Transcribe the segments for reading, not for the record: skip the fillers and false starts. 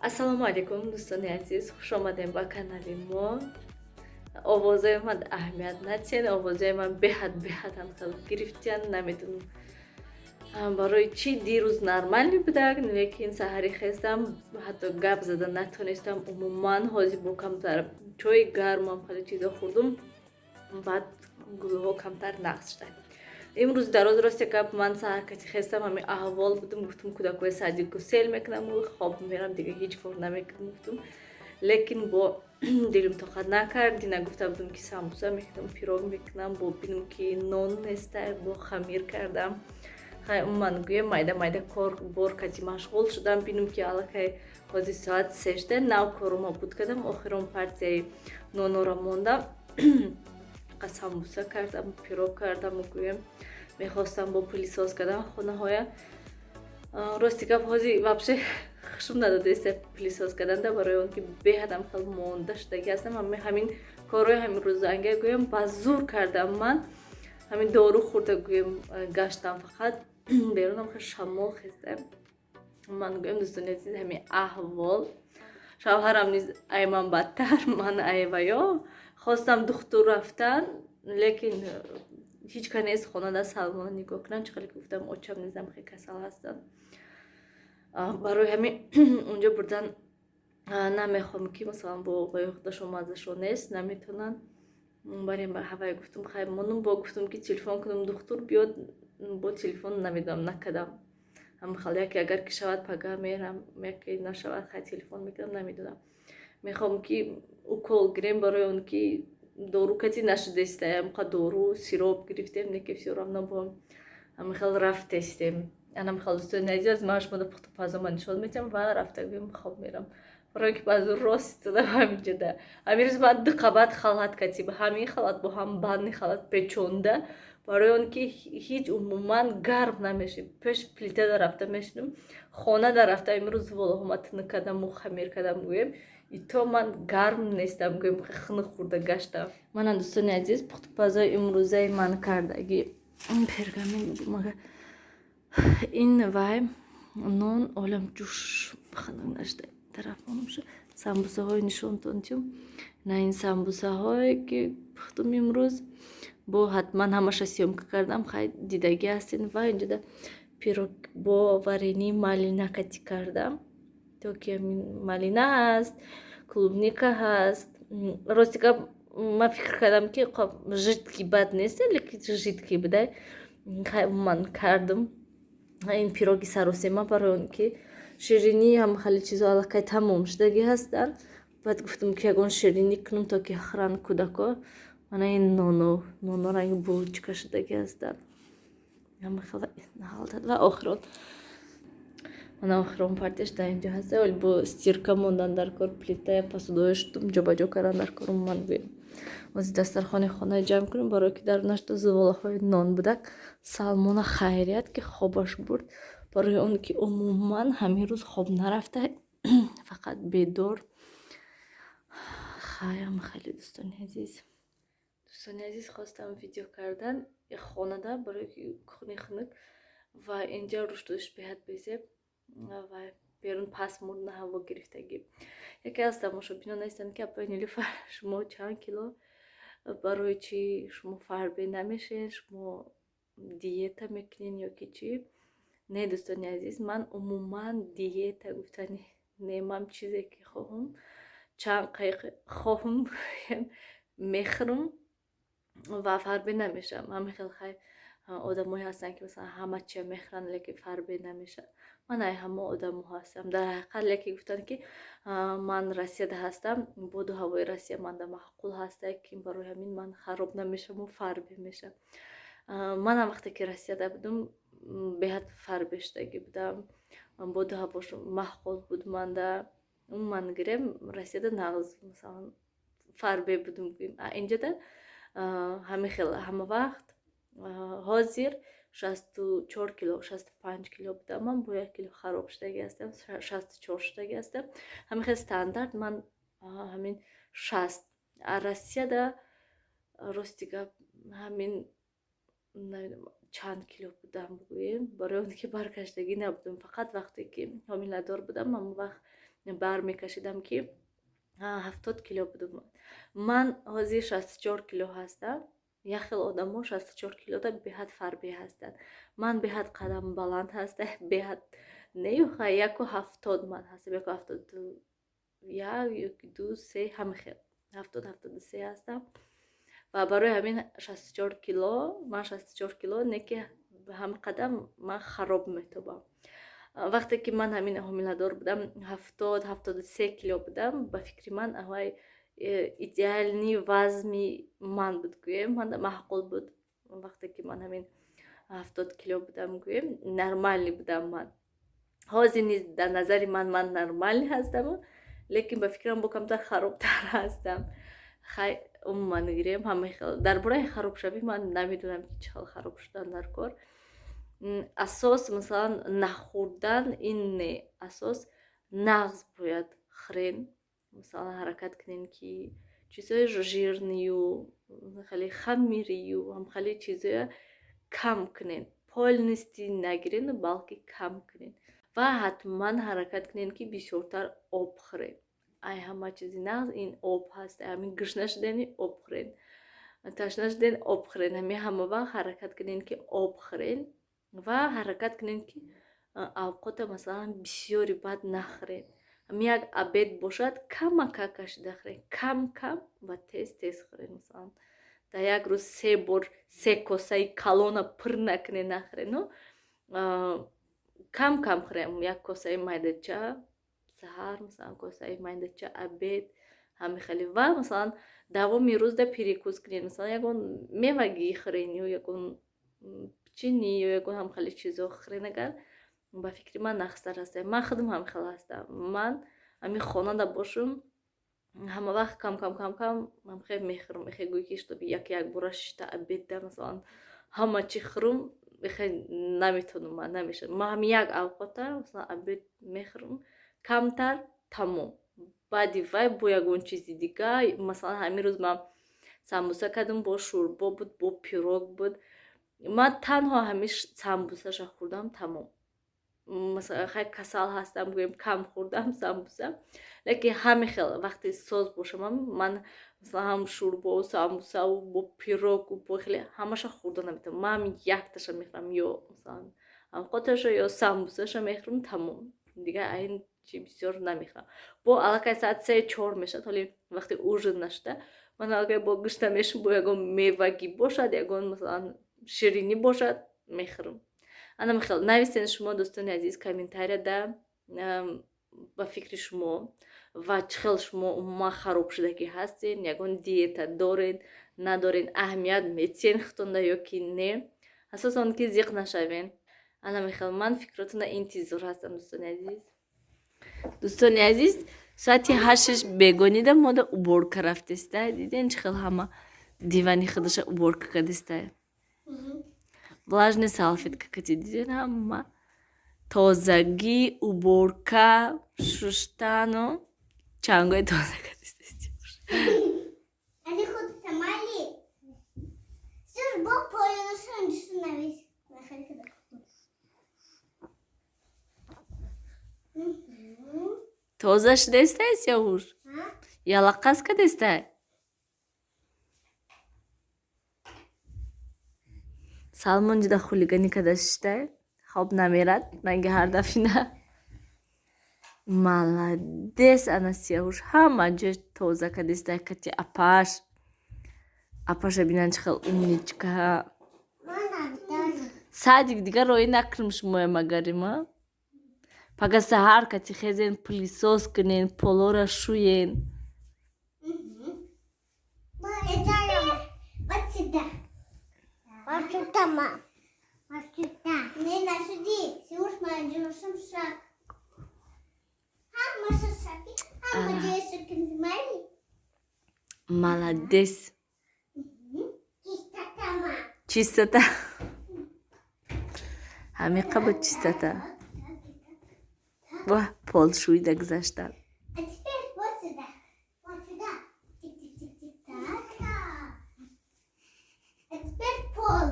Ассалому алайкум, дӯстони азиз, хуш омадем ба канали мо. Овозои ман аҳамият натиҳед, овозои ман беҳад беҳад ҳам хел гирифтиян, намедонам барои чӣ. Дирӯз нормальный будак, лекин саҳари хестам, ҳатто гап зада натонистам умуман. Ҳозир бо камтар чои гармам хеле чизо хӯрдум, баъд гулӯҳо камтар нақс шуда. Имрӯз дароз, росте гап, ман саҳар кати хестам, ҳамин аҳвол будум. Гуфтум, кӯдакҳои садик гусел мекунам, хоб мерам, дига ҳеҷ кор намекунам, гуфтум. Лекин бо дилим тоқат накард. Дина гуфта будум, ки самбуса мекунам, пирог мекунам, бо бинум, ки нон нестай, бо хамир кардам. Хай, умуман гӯем, майда майда кор бор кати машғул шудам. Бинум, ки аллакай ҳозир соат 3 шуда, нав корума буд кардам, охирон партияи нонора мондам, самбуса кардам, пирог кардам. Гӯем, мехостам бо пылесос кардан хонаҳоя. Рости гап, ҳозир вообще хушум надодаиста пылесос карданда, барои он ки беҳадам хел монда шудаги ҳастам. Ҳамин корҳои ҳамин рӯзанга, гӯем, ба зур кардам. Ман ҳамин дору хӯрда, гӯем, гаштам фақат берунам, хел шамол хеста. Ман гӯем, дӯстони азиз, ҳамин аҳвол. Шавҳарам низ ай ман бадтар, ман айваё хостам духтур рафтан, лекин ҳеҷ ка нест хонада Салмона нигоҳ кунам. Чӣ хеле ки гуфтам, очам низам хеле касал ҳастанд, барои ҳамин унҷо бурдан намехоҳам, ки масалан бо оқои худашон маззашон нест, наметавонанд. Барем ба ҳавай гуфтум, хай монум. Бо гуфтум, ки телефон кунам, духтур биёд, бо телефон намедонам, накардам. Ҳамхел яке агар ки шавад, пага мерам, яке нашавад, хай телефон мекунам, намедонам. Мехоҳам, ки укол гирем, барои он ки дору кати нашудеста. Амқа дору сироп гирифтем, неки всё равно бо ҳамихел рафтестем. Анамхел, дӯстони азиз, ман шумода пухтупазома нишон медиҳам ва рафта, гӯем, хоб мерам, барои ки баъзу рост додам. Ҳаминҷода ҳамин рӯз ман ду қабат халат катиба, ҳамин халат бо ҳам банни халат печонда, барои он ки ҳеҷ умуман гарм намешид. Пеш плитада рафта мешидам, хонада рафта имрӯз волоҳома тинук кардаму хамир кардам, гӯем, ито ман гарм нестам, гӯем, хунук хӯрда гаштам. Мана, дӯстони азиз, пухтупазои имрӯзаи ман кардагӣ. Пергамент, ин вай нон олам ҷӯш хунук нашуда, тараф монумша. Самбусаҳои нишонтон тюм. На, ин самбусаҳое ки пухтум имрӯз, бо ҳатман ҳамаша съёмка кардам, хай, дидагӣ ҳастин. Ва инҷода пирог бо варенье малина кати кардам, то ки ҳамин малина ҳаст, клубника ҳаст. Рости гап, ман фикр кардам, ки жидкий бад нест, лекин жидкий будай. Хай, умуман кардам ин пироги саросема, барои он ки ширинӣ ҳам хеле чизо аллакай тамом шудагӣ ҳастанд. Баъд гуфтам, ки ягон ширинӣ кунам, то ки хӯранд кӯдако. Мана ин ноно, ноно ранги булочка шудагӣ ҳастанд. Ва охирон, мана охирон партияш дар инҷо ҳаста. Оли бо стирка мондан дар кор, плита, посудои шудум, ҷобаҷо кардан дар кор. Умуман гӯем. Ози дастархони хона ҷамъ кунем, барое ки дар нашто зуволаҳои нон будак. Салмона хайрият, ки хобаш бурд, барои он ки умуман ҳамин рӯз хоб нарафта, фақат бедор. Хаям хеле, дӯстони азиз. Дӯстони азиз, хостам видео кардан хонада, барое ки кухни хунук ва инҷа рушдуш беҳад безеб ва берун пасмурна ҳаво гирифтагӣ. Яке аз тамошобинон нестанд, ки: «Апои Нилуфар, шумо чанд кило? Барои чӣ шумо фарбе намешед? Шумо диета мекунед ё ки чӣ?» Не, дӯстони азиз, ман умуман диета гуфтани не. Ман чизе ки хоҳам, чанд қайқ хоҳам, мехӯрам ва фарбе намешавам. Ҳамин хел хай одамое ҳастанд, ки масалан ҳама чия мехӯранд, лекин фарбе намешаванд. Ман ай ҳама одамо ҳастам дар ҳақиқат. Лекин гуфтанд, ки ман Россияда ҳастам, боду ҳавои Россия манда маъқул ҳаста, ки барои ҳамин ман хароб намешаваму фарбе мешавам. Манам вақте ки Россияда будам, беҳад фарбе шудагӣ будам, боду ҳавош маъқул буд манда. Умуман гирем, Россияда нағз, масалан, фарбе будум гӯем. Инҷода ҳамин хел ҳама вақт. Ҳозир 64 кило, 65 кило будам, ман бо 1 кило хароб шудагӣ ҳастам, 64 шудагӣ ҳастам. Ҳамин хел стандарт ман ҳамин 60. Россияда, рости гап, ҳамин чанд кило будам бигӯем, барои он ки баркаштагӣ набудам. Фақат вақте ки ҳомиладор будам, ҳамон вақт бар мекашидам, ки 70 кило будам. Ман ҳозир 64 кило ҳастам. Як хел одамо 64 килода беҳад фарбе ҳастанд. Ман беҳад қадам баланд ҳаста, беҳад неюха, 1,70 ман ҳастам, 1,71 ёки ду се, ҳамин хел, 70, 73 ҳастам ва барои ҳамин 64 кило. Ман 64 кило не, ки ҳамин қадам ман хароб метобам. Вақте ки ман ҳамин ҳомиладор будам, 70, 73 кило будам. Ба фикри ман, аввай идеальный вазни ман буд гӯем, ман маъқул буд. Вақте ки ман ҳамин 70 кило будам, гӯем, нормальный будам ман. Ҳозир низ дар назари ман ман нормальный ҳастаму, лекин ба фикрам, бо камтар харобтар ҳастам. Хай, умуман гирем, ҳамин хел. Дар бораи харобшавӣ ман намедонам, ки чӣ хел хароб шудан дар кор. Асос, масалан, нахӯрдан ин не, асос нағз бояд хӯрен. Масалан, ҳаракат кунем, ки чизҳои жирный ю, хеле хамирию, ҳамхеле чизҳоя кам кунен, полностью нагирен, балки кам кунен ва ҳатман ҳаракат кунен, ки бисёртар об хӯрен. Ай ҳама чизи нағз ин об ҳаст. Ҳамин гушна шудани, об хӯрен, ташна шуден, об хӯрен. Ҳамин ҳама вақт ҳаракат кунен, ки об хӯрен ва ҳаракат кунен, ки авқота, масалан, бисёри бад нахӯрен. Ҳамин як обед бошад, камака кашида хӯрен, кам кам ва тез тез хӯрен. Масалан, дар як рӯз се бор се косаи калона пур накунен, нахӯрену кам кам хӯрем. Як косаи майдача саҳар, масалан, косаи майдача обед, ҳамин хеле. Ва масалан, давоми рӯзда перекус кунед, масалан, ягон мевагӣ хӯрен ё ягон печенье ё ягон ҳамхеле чизо хӯрен агар, ба фикри ман, нағзтар ҳаст. Ман худам ҳамин хел ҳастам. Ман ҳамин хонада бошум, ҳама вақт кам кам, кам кам ҳамхел мехӯрам. Мехе гӯй, ки чтобы як якбора шишта обедда, масалан, ҳама чӣ хӯрум, мехе наметавонам ман, намешавад. Ман ҳамин як авқота, масалан, обед мехӯрам камтар, тамом. Баъди вай бо ягон чизи дига. Масалан, ҳамин рӯз ман самбуса кардам, бо шӯрбо буд, бо пирог буд. Ман танҳо ҳамин самбусаша хӯрдам, тамом. Масалан, хай, касал ҳастам, гӯем, кам хӯрдам самбуса, лекин ҳамин хел вақте соз бошам, ман, масалан, ҳам шӯрбову самбусаву бо пирогу бо хеле ҳамаша хӯрда наметавонам. Ман ҳамин якташа мехӯрам, ё масалан авқоташа, ё самбусаша мехӯрам, тамом. Дигар айн чи бисёр намехӯрам. Бо аллакай соат 3-4 мешавад, ҳоли вақти ужин нашуда, ман аллакай бо гушна мешум, бо ягон мевагӣ бошад, ягон, масалан, ширинӣ бошад, мехӯрам. Ана михел. Нависен шумо, дӯстони азиз, комментарияда, ба фикри шумо ва чӣ хел шумо умуман хароб шудагӣ ҳастен, ягон диета доред, надоред, аҳамият метиҳен худтонда ё ки не. Асосан ки зиқ нашавен. Ана михел, ман фикротона интизор ҳастам, дӯстони азиз. Дӯстони азиз. Соати 8 бегонида мода уборка рафтеста. Диден, чӣ хел ҳама дивани худаша уборка кардеста. Влажный салфетка кати, диден, ҳама тозагӣ, уборка, шуштану чангои тоза кардеста. Али худ тамали. Сир бо поёнашон навис. Нахали када. Тоза шудестай, Сиёвуш? Ялаққаз кардестай? Салмон ҷуда хулиганӣ карда шиштай, хоб намерад ранги ҳар дафина. Молодец, ана Сиёвуш ҳама ҷош тоза кардестай кати апаш. Апаша бинан, чӣ хел умничка. Садик дигар роӣ накунем шумоя магарима. Пага саҳар кати хезен, пылесос кунен, полора шӯен. Вот сюда. Вот сюда, мам. Вот сюда. Не на сюди. Сиуш манжушум шак. Ҳамаша шаки. Ҳама ҷояша кунмали. Молодец. Чистота, мам. Чистота. Ҳамиқа буд чистота. Ва полшӯида гузаштан. А теперь вот сюда. Вот сюда. Тик-тик-тик-тик. Так. А теперь пол.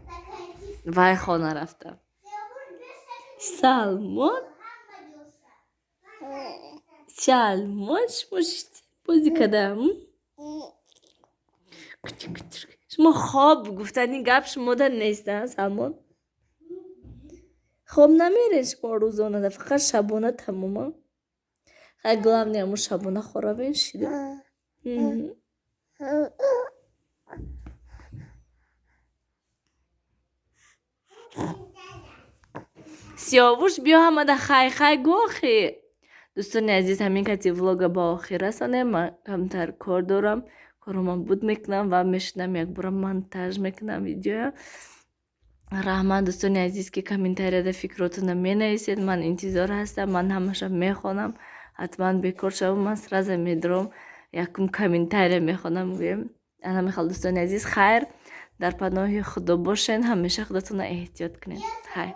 Такая чистая. Вай хона рафтам. Салмон, Салмон, шумо шиштед, бозӣ кардам. Шумо хоб гуфтани гап шумода нест, а, Салмон? Хоб намеред шумо рӯзона, фақат шабона, тамома. Хай, главное, ҳамун шабона хоравен шида. Сиёвуш, биё, ҳамада хай хай гӯ охи. Дӯстони азиз, ҳамин кати влога ба охир расонем. Ман камтар кор дорам, короман буд мекунам ва мешинам, якбора монтаж мекунам видеоя. Раҳмат, дӯстони азиз, ки комментарияда фикротонро менависед. Ман интизор ҳастам, ман ҳамаша мехонам. Ҳатман бекор шавам, ман сразу медурам, якум комментария мехонам, гӯем. Ана мехал, дӯстони азиз, хайр, дар паноҳи Худо бошен, ҳамеша худатонро эҳтиёт кунед. Хайр.